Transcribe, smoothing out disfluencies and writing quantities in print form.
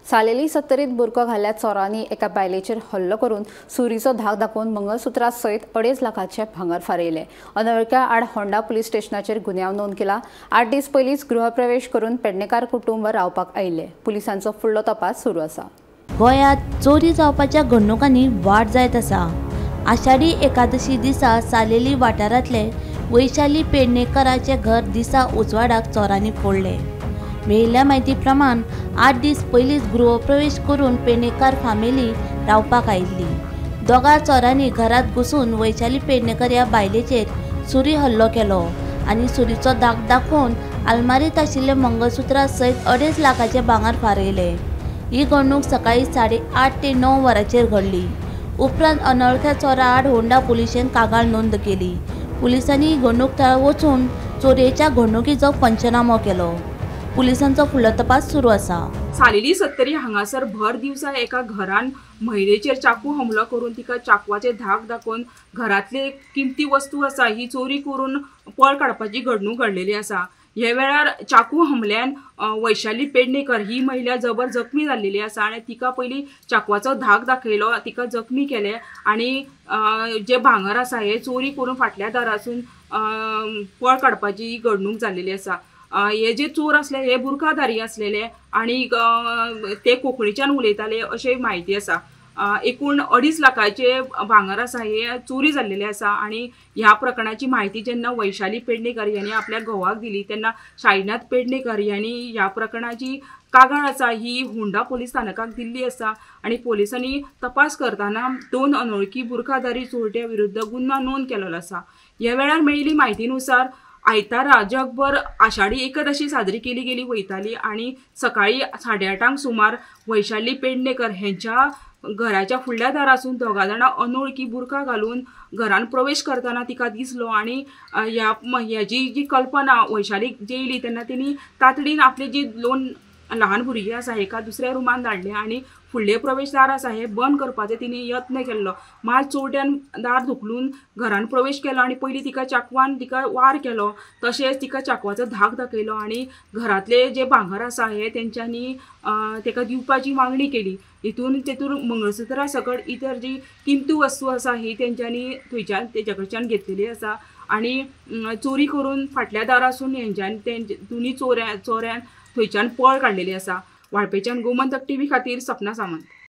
सालेली सत्तरीत बुरको घाल्ल्या चोरांनी एका बायलेचेर हल्लो करून सुरीचो धाक दाखोवन मंगळसुत्रा सयत 2.5 लाखाचे भांगर फारयले। अनवळख्या आड होंडा पुलीस स्टेशनाचेर गुन्यांव नोंद केला। 8 दीस पयलींच गृहप्रवेश करून पेडणेकार कुटुंब रावपाक आयिल्ले। पुलिसांचो फुडलो तपास सुरू आसा। गोंयांत चोरी जावपाच्या घडणुकांनी वाड जायत आसा। आषाढी एकादशी दिसा सालेली वाठारांतले वैशाली पेडणेकराचे घर दिसा उजवाडाक चोरांनी फोडले। मेळिल्ल्या म्हायती प्रमाण 8 दीस पयलींच गृहप्रवेश करून पेडणेकार फामिली रावपाक आयिल्ली। दोगा चोरांनी घरांत घुसून वैशाली पेडणेकर ह्या बायलेचेर सुरी हल्लो केलो आनी सुरीचो धाक दाखोवन आलमारींत आशिल्ले मंगळसुत्रा सयत 2.5 लाखाचे भांगर फारयले। ही घडणूक सकाळी 8:30 ते 9 वरांचेर घडली। उपरांत अनवळख्या चोरा आड होंडा पुलिशेन कागाळ नोंद केली। पुलिसांनी घडणूक थळार वचून चोरयेच्या घडणुकीचो पंचनामो केलो। पुलिसांचो फुडलो तपास सुरू आसा। सालेली सत्तरी हांगासर भर दिवसा एका घरान महिलेचेर चाकू हमलो करून तिका चाकवाचे धाक दाखोवन घरांतले किमती वस्तू आसा ही चोरी करून पळ काडपाची घडणूक घडलेली आसा। हे वेळार चाकू हमल्यान वैशाली पेडणेकर ही महिला जबर जखमी जाल्लेली आसा आनी तिका पयलीं चाकवाचो धाक दाखयलो, तिका जखमी केले आनी जे भांगर आसा हे चोरी करून फाटल्या दारासून पळ काडपाची ही घडणूक जाल्लेली आसा। हे जे चोर आसले हे बुरखाधारी आसलेले आनी ते कोंकणीच्यान उलयताले अशें म्हायती आसा। एकूण 2.5 लाखाचे भांगर आसा हे चोरी जाल्लेले आसा आनी ह्या प्रकरणाची म्हायती जेन्ना वैशाली पेडणेकर यांनी आपल्या घोवाक दिली तेन्ना शाईनाथ पेडणेकर यांनी ह्या प्रकरणाची कागाळ आसा ही होंडा पोलीस स्थानकाक दिल्ली आसा आनी पोलिसांनी तपास करतना 2 अनोळखी बुरखाधारी चोरट्या विरुद्ध गुन्यांव नोंद केलेलो आसा। ह्या वेळार मेळिल्ली म्हायतीनुसार आयतारा जगभर आषाढी एकादशी साजरी केली गेली वयताली आनी सकाळी 8:30 सुमार वैशाली पेडणेकर हेंच्या घराच्या फुडल्या दारासून दोगा जाणां अनोळखी बुरखा घालून घरान प्रवेश करतना तिका दिसलो आनी ह्याची जी कल्पना वैशालीक येयली तेन्ना तिणी तातडीन आपली जी 2 ल्हान भुरगीं आसा हेका दुसऱ्या रुमान धाडले आनी फुडले प्रवेश दार आसा हे बंद करपाचो तिणी यत्न केल्लो। मात चोरट्यान दार धुकलून घरान प्रवेश केलो आनी पयलीं तिका चाकवान तिका वार केलो, तशेंच तिका चाकवाचो धाक दाखयलो आनी घरांतले जे भांगर आसा हे तेंच्यांनी तेका दिवपाची मागणी केली। हितून तेतून मंगळसुत्रा सकट इतर जी किमती वस्तू आसा ही तेंच्यांनी थंयच्यान तेच्या कडच्यान घेतलेली आसा आनी चोरी करून फाटल्या दारासून हेंच्यान तेंचे दोनी चोऱ्यान थंयच्यान पळ काडलेली आसा। वाळपेच्यान गोमंतक टीव्ही खातीर सपना सामंत।